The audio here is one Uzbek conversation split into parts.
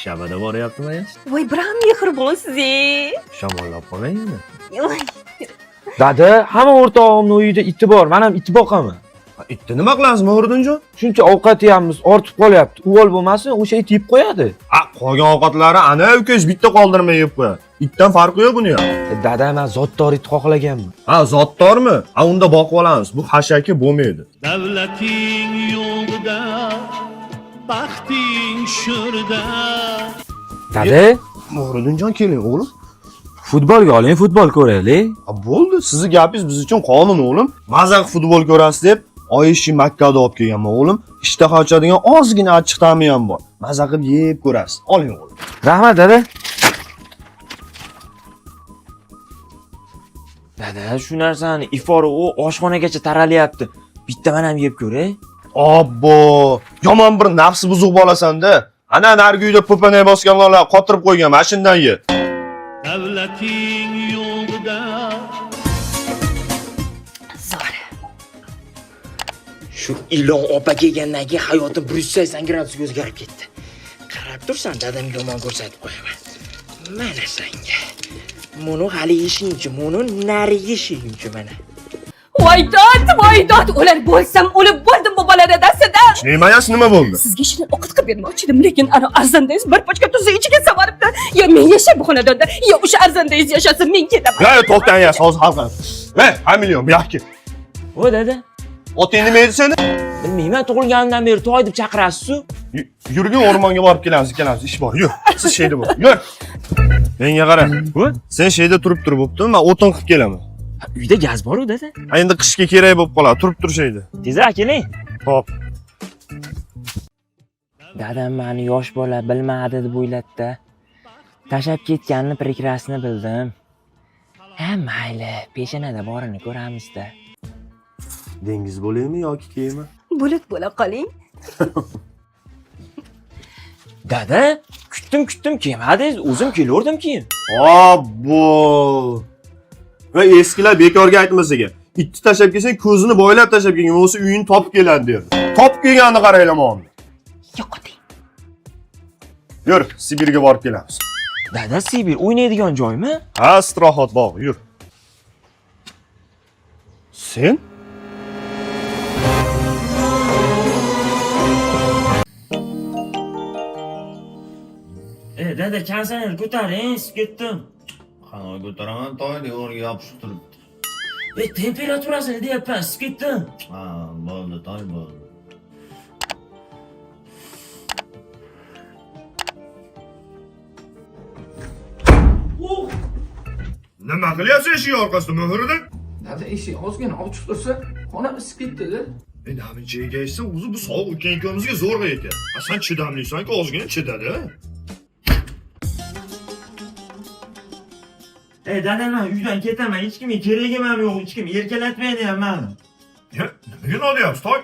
Shabada boryaptimi ayas? Voy, biram mehribonsiz. Shamollab qolmang yana. Voy. Dada, hamma o'rtog'imni uyida iti bor, men ham it boqaman. Itni nima qilamiz, Muhriddinjon? Shuncha ovqat yeyapmiz, ortib qolyapti. Uvol bo'lmasin, o'sha it yeb qo'yadi. A, qolgan ovqatlari ana ukangiz bitta qoldirmay yeb qo'yadi. Itdan farqi yo'q buni ham. Dada, men zotdor it xohlaganman. Ha, zotdormi? A, unda boqib olamiz. Bu hashaki bo'lmaydi. Davlating yo'g'ida, baxting sho'rida. Dada, Muhriddinjon keling, o'g'lim. Futbolga oling, futbol ko'raylik. Ha, bo'ldi. Sizni gapingiz biz uchun qonun, o'g'lim. Maza qilib futbol ko'rasiz deb Oyishi Makkada olib kelganman, o'g'lim. Ishtaha ochadigan ozgina achchiq ta'mi ham bor. Maza qilib yeb ko'rasiz. Oling, o'g'lim. Rahmat, dada. Dada, shu narsani ifori u oshxonagacha taralyapti. Bitta men ham yeb ko'ray. Obbo, yomon bir nafsi buzuq bolasan-da. Ana narigi uyda po'panay bosgan nonlar qotirib qo'ygan, mana shundan ye. Davlating yo'g'ida. Zo'r. Shu ilon opa kelgandan keyin hayotim 180 gradusga o'zgarib ketdi. Qarab tursan, dadamga yomon ko'rsatib qo'yaman. Mana senga. Buni hali yeyishingchi, buni nari yeyishingchi mana. Voy dod, voy dod, o'lar bo'lsam o'lib bo'ldim bu bola dadasidan. Nimayasi nima bo'ldi? Sizga shirin ovqat qilib bermoqchi edim, lekin ana arzandangiz bir pachka tuzni ichiga savaribdi. Yo men yashay bu xonadonda, yo o'sha arzandangiz yashasin, men ketaman. Ya, to'xtang ya, hozir hal qilamiz. Ey, ha million, bu yoqqa. O dada, Oting nima edi seni? Bilmayman, tug'ilganimdan beri toy deb chaqirasiz-ku. Yurgin o'rmonga borib kelamiz, ikkalamiz ish bor. Yur. Siz sheyda bo'l. Yur. Menga qara. Sen sheyda turib tur bo'ptimi? Men o'tin qilib kelaman. Uyda gaz bor-u dada. Ha, endi qishga kerak bo'lib qoladi. Turib tur sheyda. Tezroq keling. Xo'p. Dadam meni yosh bola bilmadi deb o'ylatdi. Tashlab ketganini прекрасно bildim. Ha, mayli, peshonada borini ko'ramiz-da. Dengiz bo'laymi yoki kema? Bulut bo'la qoling. Dada, kutdim, kutdim, kelmadingiz, o'zim kelurdim keyin. Obbo. Va eskilar bekorga aytmas ekan. Itni tashlab kelsang ko'zini boylab tashlab kelgin, bo'lmasa uyini topib keladi derdi. Topib kelganini qaranglar mana. Yo'qoting. Yur, Sibirga borib kelamiz. Dada, Sibir o'ynaydigan joymi? Ha, istirohat bog'i, yur. Sen? E, dada, konsernni ko'taring, isib ketdim. Qanaqa ko'taraman, toy devorga yopishib turibdi. E, temperaturasini deyapman, isib ketdim. Ha, bo'ldi, toy bo'ldi. Nima qilyapsan eshik orqasida Muhriddin? Dada, eshik ozgina ochiq tursa, xonam isib ketdi-da. E, namincha egaysa, o'zi bu sovuq ukang ikkovimizga zo'rg'a yetadi. A sen chidamlisan-ku, ozgina chidadi. E, dada, men uydan ketaman, hech kimga keragim ham yo'q, hech kim erkalatmaydi ham meni. Ya, nimaga nolyapsiz, toy?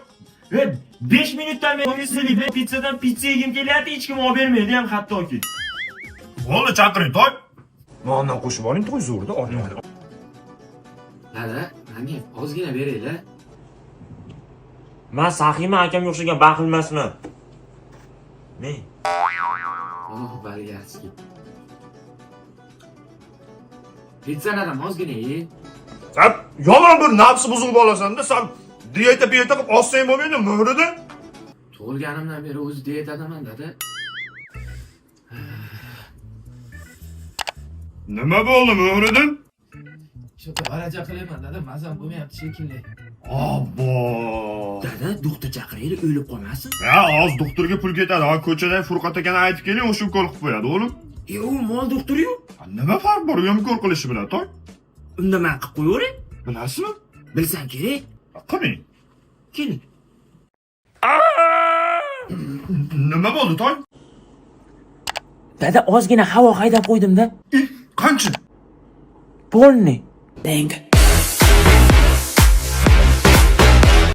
E, 5 minutdan beri pizzadan pitsa yegim kelyapti, hech kim olib bermaydi ham hattoki. Bo'ldi, chaqiring, toy. Nondan qo'shib oling, toy zo'rda, oling, oling. Dada, menga ozgina beringlar. Men saxiyman, akamga o'xshagan baxil emasman. Men Oh, bargaski. Pizzani ham ozgina ye. Sen yomon bir nafsi buzuq bolasan-da, sen dieta piyeta qilib ozsang bo'lmaydi, Muhriddin. Tug'ilganimdan beri o'zi dietadaman, dada. Nima bo'ldi, Muhriddin? Что-то g'alacha qilyapman, dada, mazam bo'lmayapti shekilli. Obbo. Dada, doktor chaqiraylik, o'lib qolmasin. Ya, hozir doktorga pul ketadi. Ha, ko'chada Furqat akani aytib keling, o'sha ukol qilib qo'yadi, o'g'lim. E, u mol doktori-yu. Ha, nima farq bor? U ham ukol qilishni biladi, toy. Unda men qilib qo'yaveray. Bilasizmi? Bilsam kerak. Qiling. Keling. Nima bo'ldi, toy? Dada, ozgina havo haydab qo'ydim-da. Qancha? Polni. Bang.